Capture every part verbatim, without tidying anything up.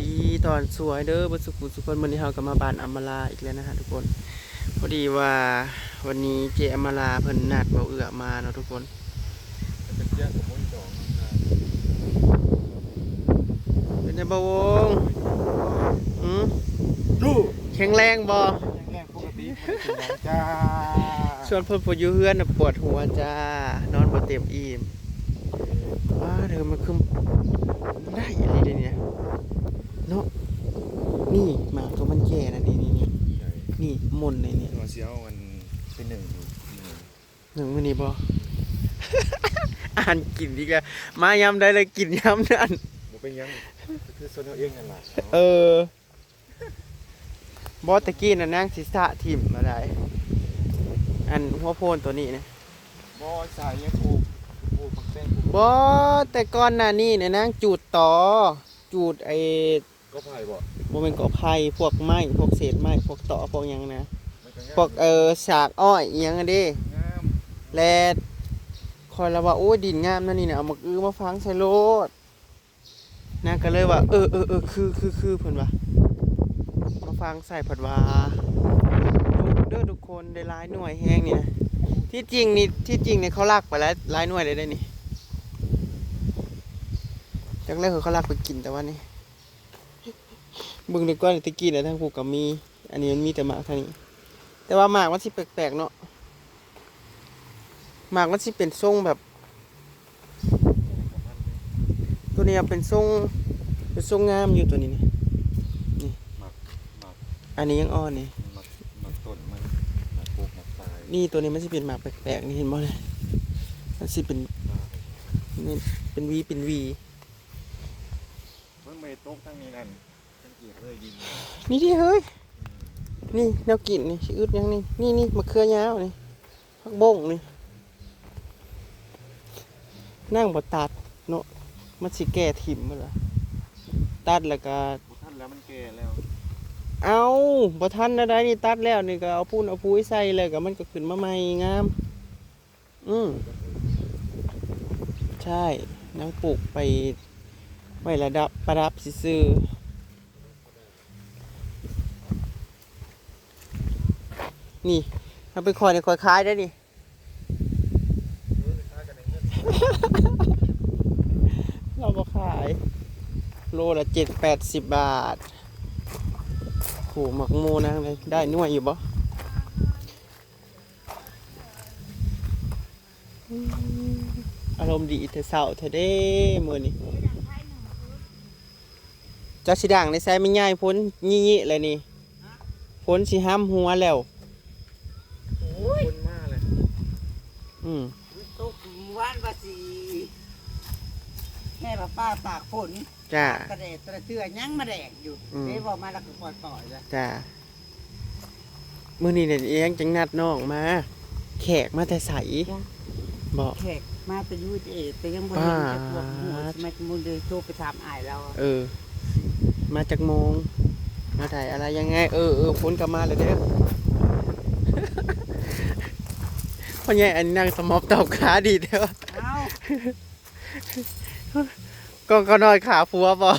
ดีตอนสวยเด้อเบิดสุขุสุขคน มื้อนี้เฮาก็มาบ้านอำมาลาอีกแล้วนะฮะทุกคน พอดีว่าวันนี้เจอำมาลาเพิ่นนัดบ่าวเอื้อมาเนาะทุกคน เป็นเจ้าของบ่าวเอื้อดอกนะครับ เป็นไงบ่าววง อืม ดู แข็งแรงบ่ แข็งแรงปกติบ่ได้เป็นหยังจ้า ส่วนเพิ่นบ่อยู่เฮือนน่ะปวดหัวจ้า นอนบ่เต็มอิ่ม ว้า เดี๋ยวมันคือได้อีหลีเด้เนี่ย เนาะ นี่หมากตัวมันแก่นะ นี่ นี่ นี่ นี่มนเลยเนี่ย ว่าสิเอาอันเป็นหนึ่งอยู่ หนึ่งมื้อนี้บ่ อ่านกินอีกแล้ว มายามใดเลยกินยามนั้น บ่เป็นหยัง คือส่วนเอาเองนั่นล่ะ เออ บ่ ตะกี้น่ะนางสิสะถิ่มมาได้ อันหัวโพนตัวนี้นะ บ่ สายเนี่ยปลูก ปลูกผักแป้งปลูก บ่ แต่ก่อนหน้านี้น่ะนางจูดตอ จูดไอ้ กอไผ่บ่ บ่แม่นกอไผ่ พวกไม้ พวกเศษไม้ พวกตอ พวกหยังนะ มันก็งาม พวก เอ่อ สากอ้อยอิหยังอะเด้ งาม และข้อยละว่า โอ้ย ดินงามนั่นนี่นะ เอาหมากอื้อมาฝังใส่โลด นางก็เลยว่า เออ เออ เออ คือ คือ คือ เพิ่นว่า มาฝังใส่ เพิ่นว่า ดกเด้อทุกคน ได้หลายหน่วยแฮงเนี่ย ที่จริงนี่ ที่จริงนี่เขาลักไปหลาย หลายหน่วยเลยเด้นี่ จักแล้วคือเขาลักไปกินแต่ว่านี่ เบิ่งดีกว่า ตะกี้น่ะทางพู้นก็มี อันนี้มันมีแต่หมากทางนี้ แต่ว่าหมากมันสิแปลกๆเนาะ หมากมันสิเป็นทรงแบบ ตัวนี้เป็นทรง เป็นทรงงามอยู่ตัวนี้นะ นี่ หมาก หมาก อันนี้ยังอ่อนนี่ หมาก หมากต้นมัน หมากปลูกหมากตาย นี่ตัวนี้มันสิเป็นหมากแปลกๆ นี่เห็นบ่เนี่ย มันสิเป็น นี่เป็นหวี เป็นหวี มันไม่ตกทางนี้นั่น นี่เด้เฮ้ย นี่แนวกินนี่ สิอึดหยังนี่ นี่ นี่ มะเขือยาวนี่ ผักบงนี่ นางบ่ตัดเนาะ มันสิแก่ถิ่มเบิดล่ะ ตัดแล้วก็ บ่ทันแล้ว มันแก่แล้ว เอ้า บ่ทันแล้วใดนี่ ตัดแล้วนี่ก็เอาปูนเอาปุ๋ยใส่แล้วก็มันก็ขึ้นมาใหม่งาม อืม ใช่ นางปลูกไปไว้ระดับประดับซื่อๆ นี่ เอาไปขายในขายขายได้นี่ เราบ่ขาย โลละเจ็ดแปดสิบบาท โห หมากโมนางเลย ได้หน่วยอยู่บ่ อารมณ์ดีแต่เช้าแท้เด้มื้อนี้ จักสิดังในไสแม่ใหญ่ ฝนยี่ๆเลยนี่ ฝนสิห้ำหัวแล้ว โอ้ย คนมาเลย อืม ตกหมู่บ้านว่าสิ แม่ป้าป้าตากฝน จ้า กระแดดกระเตื้อยังมาแดดอยู่ อืม เด้บอกมาแล้วก็ปล่อยๆเลย จ้า มื้อนี้เนี่ยเองจังนัดน้องมา แขกมาแต่ไส จ้ะ บอก แขกมาแต่ ยูเอสเอ แต่ยังบ่เห็น ป๊าด จักพวกหมู่ สมัยมื้อเดียวโทรไปถามอ้ายแล้ว เออ มาจักโมง มาถ่ายอะไรยังไง เออ เออ ฝนก็มาแล้วเด้อ พ่อใหญ่อันนั่งสมอบตอบขาดีเด้อ เอ้า ก็ ก็นอนขาผัวบ่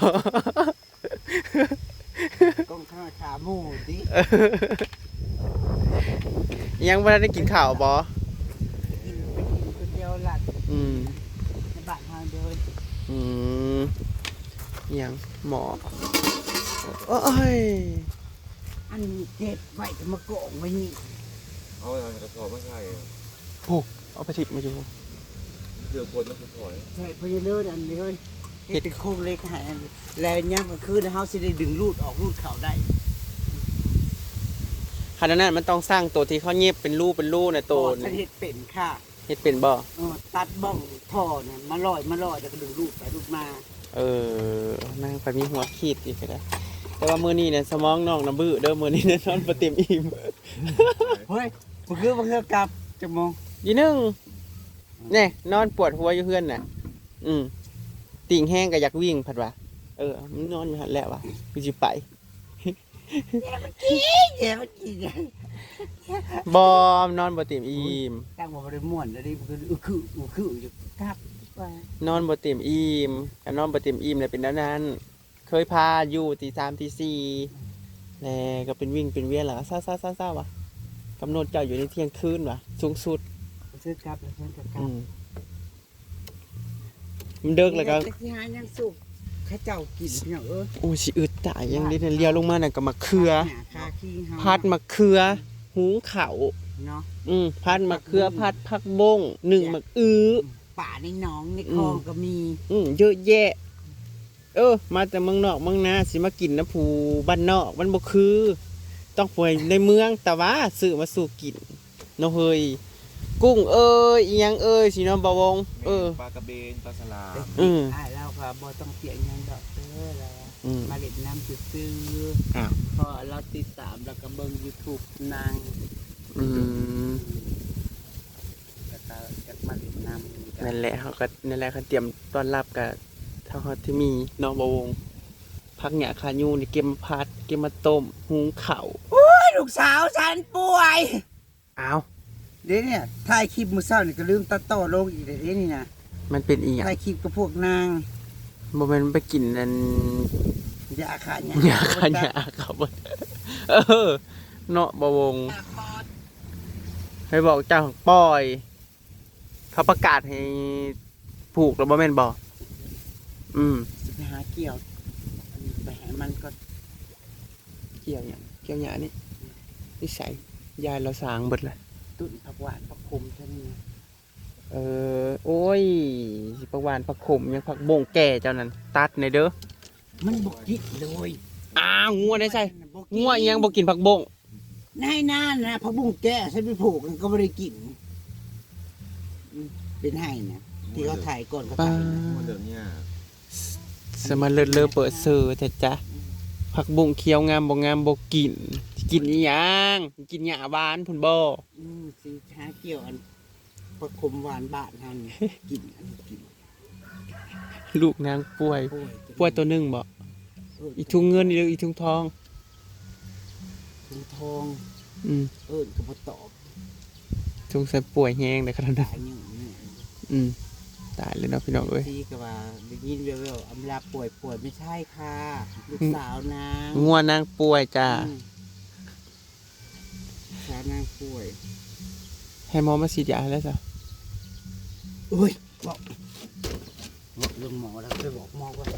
กล้องข้างขาหมู่ติ ยังบ่ทันได้กินข้าวบ่ กิน ไปกินก๋วยเตี๋ยวร้าน อืม ในบ้านเฮาเด้อ อืม อิหยัง หมอ โอ้ย อันนี้เก็บไว้จะมากองไว้นี่ เอาอันกระสอบมาใส่ โอ้ เอาไปถิบมาอยู่ เดี๋ยวคนมันจะถอย ใช่ พญาเลิศอันนี้เฮ้ย เฮ็ดเป็นโครงเหล็กให้อันนี้ แล้วยามกลางคืนเฮาสิได้ดึงรูดออกรูดเข้าได้ ขนาดนั้นมันต้องสร้างตัวที่เขาเย็บเป็นรูเป็นรูนะ ตัว อ๋อ ฉันเฮ็ดเป็นค่ะ เฮ็ดเป็นบ่ เออ ตัดบ้องท่อเนี่ย มาลอย มาลอย แล้วก็ดึงรูดไปรูดมา เออ นางไปมีหัวคิดอีกแล้ว แต่ว่ามื้อนี้เนี่ยสมองน้องน่ะบื้อเด้อ มื้อนี้เนี่ยนอนบ่เต็มอิ่ม เฮ้ย บ่คือบ่คือกลับจักโมง อีหนึ่ง แน่ นอนปวดหัวอยู่เฮือนน่ะ อืม ติ่งแฮงก็อยากวิ่งพัดว่า เออ มันนอนอยู่หั่นแหละวะ กูสิไป แย่มันกิน แย่มันกิน บ่ นอนบ่เต็มอิ่ม ตั้งว่าบ่ได้ม่วนแล้วดิ มันก็อึกคือ อึกคืออยู่ กลับดีกว่า นอนบ่เต็มอิ่ม คันนอนบ่เต็มอิ่มแล้วเป็นแนวนั้น เคยพาอยู่ตีสามตีสี่ แล้วก็เป็นวิ่งเป็นเวียน แล้วก็เซาๆๆๆ ว่ะ กำหนดเจ้าอยู่ในเที่ยงคืนว่ะ สูงสุด เพิ่นกลับแล้ว เพิ่นก็กลับ อืม มันเดิกแล้วก็ แต่สิหาหยังสู่เขาเจ้ากิน พี่น้องเอ้ย โอ้ย สิอึดตาย ยังได้เลี้ยวลงมาน่ะก็มะเขือ หาคาคิงเฮา ผัดมะเขือ หุงข้าว เนาะ อืม ผัดมะเขือ ผัดผักบุ้ง ผัดผักบุ้ง นึ่ง จ้ะ หมากอื้อ ปลาในหนองใน อืม คลองก็มี อืม เยอะแยะ เออ มาแต่เมืองนอกเมืองนา สิมากินนะผู้บ้านนอก มันบ่คือ ต้องผู้ในเมือง แต่ว่าซื้อมาสู่กินเนาะเฮ้ย กุ้งเอ้ย อีหยังเอ้ย สิเนาะ บ่าววง เออ ปลากระเบน ปลาสลาม อืม อ้ายลาวก็บ่ต้องเสียหยังดอกเด้อ ลาว อืม มาเล่นน้ำซื่อๆ อ้าว เพราะลาวติดตามแล้วก็เบิ่ง YouTube นาง อืม แล้วก็อยากมาเล่นน้ำ นั่นแหละ เขาก็ นั่นแหละ เขาเตรียมต้อนรับกับทางฮอดที่มีเนาะ บ่าววง ผักหญ้าขายูนี่เก็บมาผัด เก็บมาต้ม หุงข้าว โอ้ย ลูกสาวฉันป่วย อ้าว เด้เนี่ย ถ่ายคลิปมื้อเช้านี่ก็ลืมตัดต่อลงอีกเด้นี่นะ มันเป็นอีหยัง ถ่ายคลิปกับพวกนาง บ่แม่นไปกินอัน ยาฆ่าหญ้า ยาฆ่าหญ้าครับ เออ เนาะ บ่าววง ให้บอกเจ้าปล่อย เขาประกาศให้ผูกแล้วบ่แม่นบ่ อืม สิไปหาเกี่ยว อันนี้ไปให้มันก็ เกี่ยวหยัง เกี่ยวหญ้านี่ นิสัย ยายเราสางเบิดละ ตุ้นผักหวานผักขมเท่านี้ เออ โอ้ย สิผักหวานผักขมหยัง ผักบงแก่เจ้านั่น ตัดแหน่เด้อ มันบ่กินเลย อ้าว งัวได้ใส่ บ่กิน งัวอีหยังบ่กินผักบง ในนานะ ผักบุ้งแก่ใส่ไปผูกมันก็บ่ได้กิน อืม เป็นไห้นะ ที่เขาถ่ายก่อนเขาถ่ายนะ ปาด เดี๋ยวเนี้ย สมาเลิศเลอเปิดเซอร์แท้จ้ะ อืม ผักบุ้งเขียวงามบ่งามบ่กิน สิกินอีหยัง กินหญ้าหวานพุ้นบ่ อืม สิหาเกี่ยวอัน ผักขมหวานบ้านเฮานี่ กินอันนี้กิน ลูกนางป่วย ป่วย ป่วยตัวหนึ่งบ่ เออ อีกถุงเงินหรืออีกถุงทอง ถุงทอง อืม เอิ้นก็บ่ตอบ สงสัยป่วยแฮงเด้อขนาดนั้น ตายหนึ่งนี่ อืม ตายเลยเนาะพี่น้องเอ้ย ที่ก็ว่าได้ยินแว่วๆ อำลาป่วย ป่วย ไม่ใช่ค่ะ ลูก อืม สาวนาง งัวนางป่วยจ้า อืม สาวนางป่วย ให้หมอมาฉีดยาให้แล้วจ้ะ โอ้ย บอก บอกเรื่องหมอแล้ว ไปบอกหมอก่อน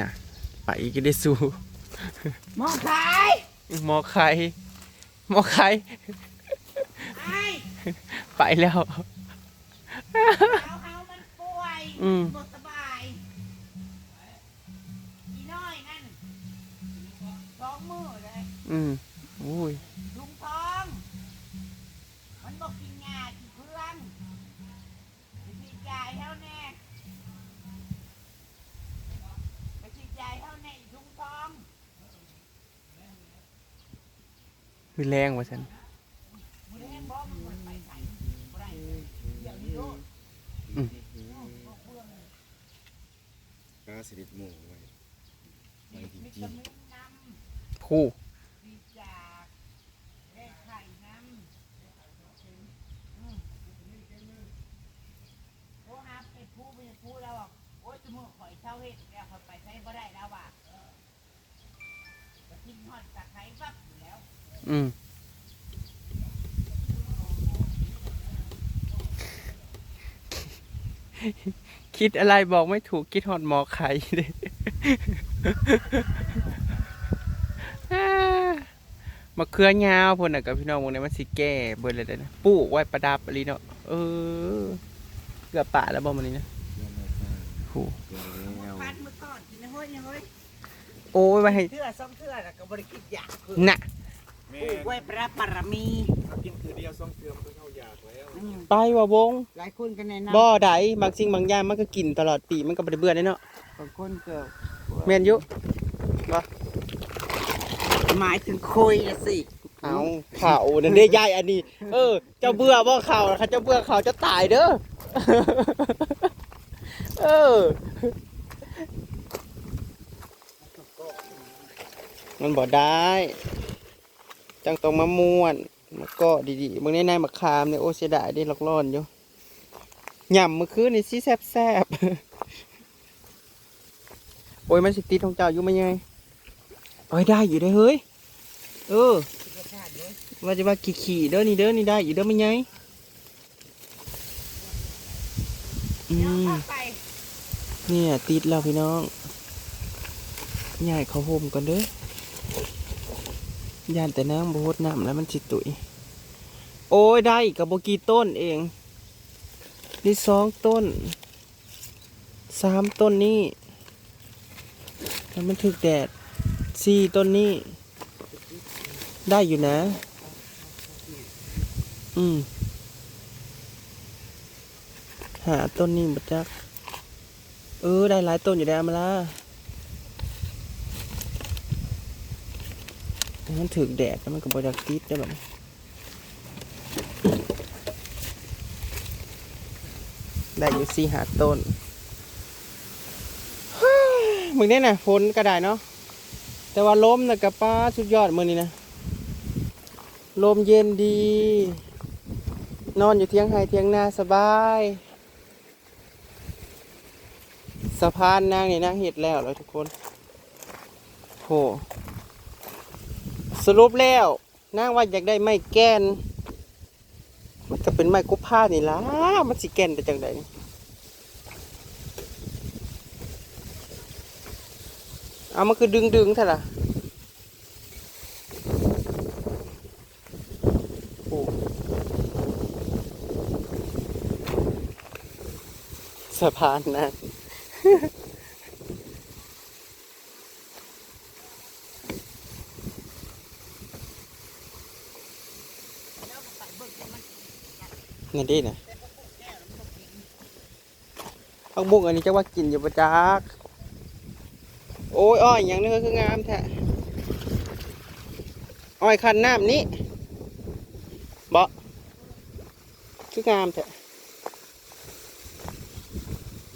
น่ะ ไปอีกก็ได้สู้ หมอไข่ หมอไข่ หมอไข่ ไอ้ ไปแล้ว สาวเฮามันป่วย อืม บ่สบาย อีน้อยนั่น สองมื้อเลย อืม โอ้ย ลุงทอง มันบอกกินยาขี้เพื่อง ไปฉีดยาให้เฮาแน่ ไปฉีดยาให้เฮาแน่ อีลุงทอง คือแรงว่าซั่น มื้อแลงบ่ มันบ่ได้ไปไส บ่ได้ เดี๋ยวนี้โลด อืม กาสิริดหมู่ไว้ ไปจริงๆ ผู้ โทรหาไอ้ผู้ ไอ้ผู้แล้วว่า โอ๊ย ซุมื้อข่อยเซาเฮ็ดแล้ว ข่อยไปไสบ่ได้แล้วว่ะ ก็กินฮอดตะไคร้วับอยู่แล้ว อืม คิดอะไรบอกไม่ถูก คิดฮอดหมอไข่เด้ มะเขือยาวพุ้นน่ะกับพี่น้อง พวกนี้มันสิแก่เบิดเลยเด้อนะ ปลูกไว้ประดับอีหลีเนาะ เออ เกือบปะแล้วบ่มื้อนี้นะ โห พัดมื้อก่อนกินนะเฮ้ย เฮ้ย โอ้ย ไว้ให้ เทื่อสองเทื่อแล้วก็บ่ได้กินยาเพิ่น น่ะ แม่ ปลูกไว้ประดับบารมี กินเทื่อเดียวสองเทื่อมันก็เข้ายากแล้ว อืม ไปว่าบ่าววง หลายคนก็แนะนำ บ่ได้ บางสิ่งบางอย่างมันก็กินตลอดปี มันก็บ่ได้เบื่อเด้เนาะ บางคนก็ แม่นอยู่ บ่ หมายถึงคุยน่ะสิ เอา ข้าวนั่นเด้ยายอันนี้ เออ เจ้าเบื่อบ่ข้าว คันเจ้าเบื่อข้าวเจ้าตายเด้อ เออ มันบ่ได้ จั่งต้องมาม่วน มาเกาะดีๆ เบิ่งใน ในมะขามนี่ โอ้ เสียดายเด้ หลอกล่อนอยู่ หย่ำมื้อคืนนี่สิแซ่บๆ โอ้ อ้ย มันสิติดของเจ้าอยู่ไหมไง โอ้ย ได้อยู่เด้อเฮ้ย เออ ว่าจะว่าขี้ๆเด้อนี่เด้อ นี่ได้อยู่เด้อไม่ไง อืม เนี่ย ติดแล้วพี่น้อง ย้ายเขาห่มก่อนเด้อ ย่านแต่น้ำบ่หดน้ำแล้วมันสิตุย โอ้ย ได้อีกกับบ่กี่ต้นเอง นี่สองต้น สามต้นนี้ แล้วมันถึกแดด สี่ต้นนี้ ได้อยู่นะ อืม ห้าต้นนี้บ่จัก เออ ได้หลายต้นอยู่แล้วมาล่ะ มันถึกแดดแล้วมันก็บ่อยากติดได้แบบ ได้อยู่สี่ห้าต้น มึงได้น่ะ ฝนก็ได้เนาะ แต่ว่าลมน่ะกะป้าสุดยอดมื้อนี้นะ ลมเย็นดี นอนอยู่เถียงไฮ่เถียงนาสบาย สะพานนางนี่นางเฮ็ดแล้วแล้วทุกคน โห สรุปแล้ว นางว่าอยากได้ไม้แก่น มันก็เป็นไม้กุพานี่ล่ะ มันสิแก่นได้จั่งใดนี่ เอามันคือดึงๆแท้ล่ะ โอ้ สะพานนะ นั่นเด้น่ะ ผักบุ้งอันนี้จักว่ากินอยู่บ่จัก โอ้ย อ้อยหยังนี่คืองามแท้ อ้อยคั้นน้ำนี่ บ่ คืองามแท้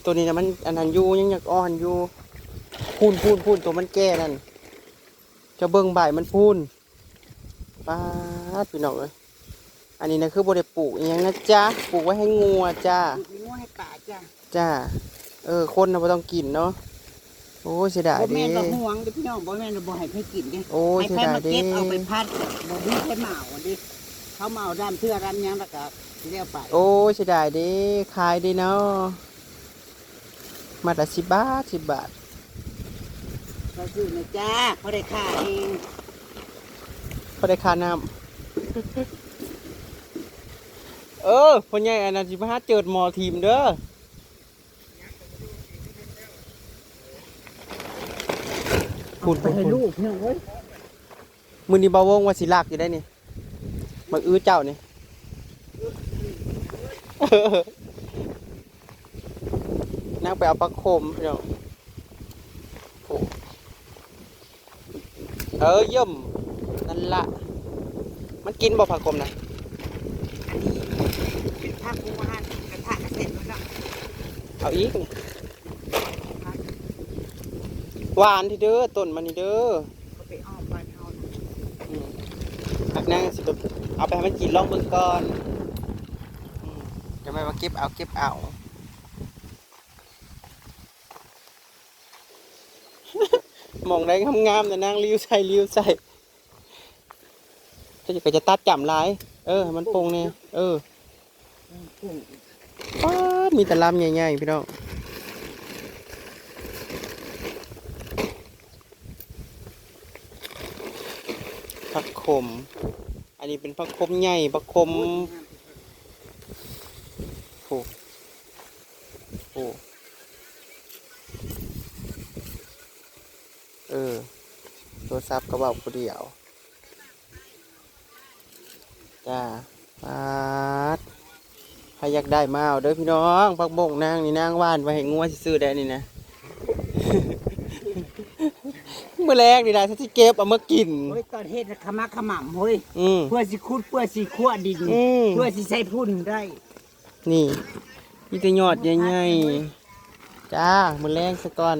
ตัวนี้นะมันอันนั้นอยู่ ยังอยากอ่อนอยู่ พูนพูนพูน ตัวมันแก่นั่น จะเบิ่งใบมันพูน ป๊าด พี่น้องเอ้ย อันนี้นะคือบ่ได้ปลูกอิหยังนะจ๊ะ ปลูกไว้ให้งัวจ้า ปลูกให้งัวให้ปลาจ้ะ จ้า เออ คนน่ะบ่ต้องกินเนาะ โอ้ย เสียดาย บ่แม่น เด้ ว่าห่วงเด้อพี่น้อง บ่แม่นว่าบ่ให้ไผกินเด้ โอ้ย ให้ไผมาเก็บ เสียดายเด้ เอาไปผัด บ่มีไผมาเอาเด้ เขามาเอาดำเทื่อดำหยังแล้วก็สิแล้วไป โอ้ย เสียดายเด้ ขายเด้เนาะ มัดละสิบบาท สิบบาท ก็ซื้อนะจ้า พอได้ค่าเอง พอได้ค่าน้ำ เออ พ่อใหญ่อันนั้นสิมาหาเจิดหมอทีมเด้อ พูด ไปให้ พูด ลูกเนี่ยเว้ย มื้อนี้บ่าววงว่าสิลากอยู่ได้นี่ บักอื้อเจ้านี่ นางไปเอาผักขมพี่น้อง โอ้ เออ เยี่ยม นั่นละ มันกินบ่ผักขมนะ อันนี้เป็นผักหวาน กระทะกระเซ็นแล้วเนาะ เอาอีกนี่ หวานที่เด้อ ต้นมันนี่เด้อ เขาไปอ้อมบ้านเฮาน่ะ อืม ผักนางสิเอาไปให้มันกินลองเบิ่งก่อน อืม จะไม่มาเก็บเอา เก็บเอา หม่องใดงามๆ นะนาง ลิ้วใส่ ลิ้วใส่ ก็จะ ก็จะตัดจ้ำหลาย เออ ให้มันโป่งแน่ เออ ป๊าด มีแต่ลำใหญ่ๆ พี่น้อง ผักขม อันนี้เป็นผักขมใหญ่ ผักขม โอ้ โอ้ เออ โทรศัพท์ก็เว้าผู้เดียว จ้า ป๊าด ใครอยากได้มาเอาเด้อพี่น้อง ผักบงนางนี่นางหว่านไว้ให้งัวซื่อๆ ได้นี่นะ มื้อแรกนี่นะ ฉันสิเก็บเอามากิน โอ้ย ตอนเฮ็ดน่ะขมักขม้ำเฮ้ย อืม เพื่อสิขุด เพื่อสิคั่วดิน อืม เพื่อสิใส่พุ่นได้ นี่ มีแต่ยอดใหญ่ๆ จ้า มื้อแลงซะก่อน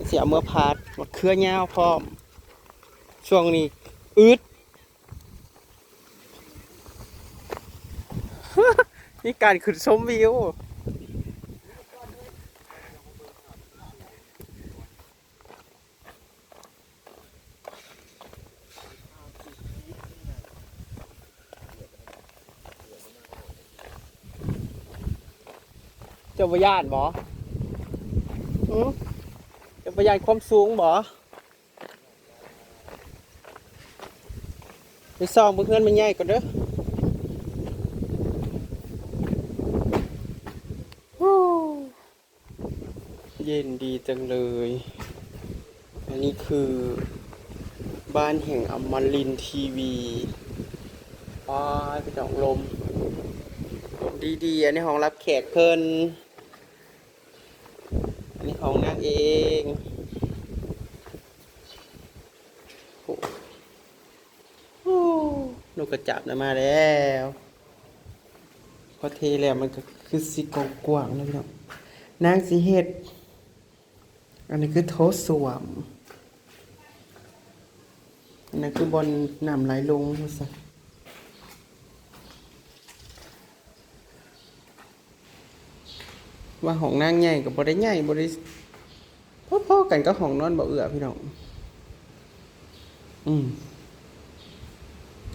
สิเอาเมือผัด มะเขือยาวพร้อม ช่วงนี้อึด มีการขึ้นชมวิว เจ้าบ่ย่านบ่ หือ เจ้าบ่ย่านความสูงบ่ ไปส่องเบิ่งเฮือนแม่ใหญ่ก่อนเด้อ ฮู้ เย็นดีจังเลย อันนี้คือบ้านแห่งอมรินทร์ทีวี ว้าย พี่น้อง ลม ลมดีๆ อันนี้ห้องรับแขกเพิ่น อันนี้ของนางเอง โอ้โห นกกระจาบนะมาแล้ว พอเทแล้วมันก็คือสิกว้างๆ แล้วเนาะ นางสิเฮ็ด อันนี้คือโถส้วม อันนั้นคือบ่อนน้ำไหลลงว่าซั่น ว่าห้องนางใหญ่ก็บ่ได้ใหญ่ บ่ได้ พอๆ กันกับห้องนอนบ่าวเอื้อพี่น้อง อืม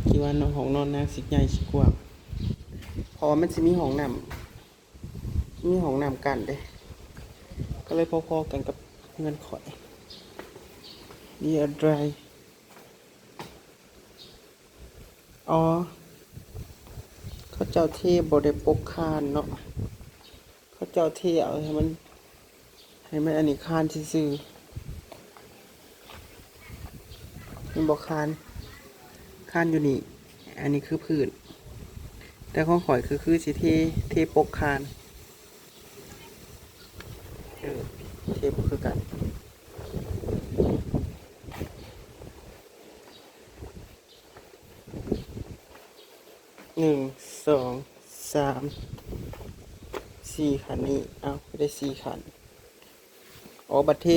คิดว่าห้องนอนนางสิใหญ่สิกว้าง เพราะว่ามันสิมีห้องน้ำ มีห้องน้ำกั้นเด้ ก็เลยพอๆ กันกับเฮือนข่อย มีอะไร อ๋อ เขาเจ้าเทบ่ได้ปกคานเนาะ เขาเจ้าเทเอาให้มัน ให้มันอันนี้คานซื่อๆ มันบ่คาน คานอยู่นี่ อันนี้คือพื้น แต่ของข่อยคือ คือสิเท เทปกคาน เออ เทบ่คือกัน หนึ่ง สอง สาม สี่ขั้นนี่ เอ้า ได้สี่ขั้น อ๋อ บัดเท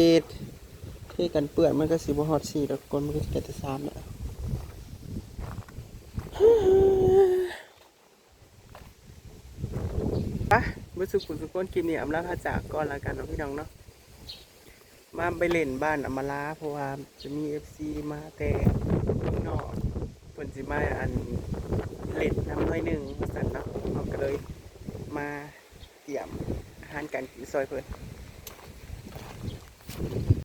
เทกันเปื้อนมันก็สิบ่ฮอดสี่ดอก ก้นมันก็สิได้แต่สามแหละ ไป เบิดสุขุมสุขคน คลิปนี้อำลาพระจากก่อนแล้วกันเนาะพี่น้องเนาะ มาไปเล่นบ้านอำมาลา เพราะว่าจะมีเอฟซีมาแต่เมืองนอก เพิ่นสิมาอันเล่นนำหน่อยหนึ่งว่าซั่นเนาะ เราก็เลยมาเตรียมอาหารการกินซอยเพิ่น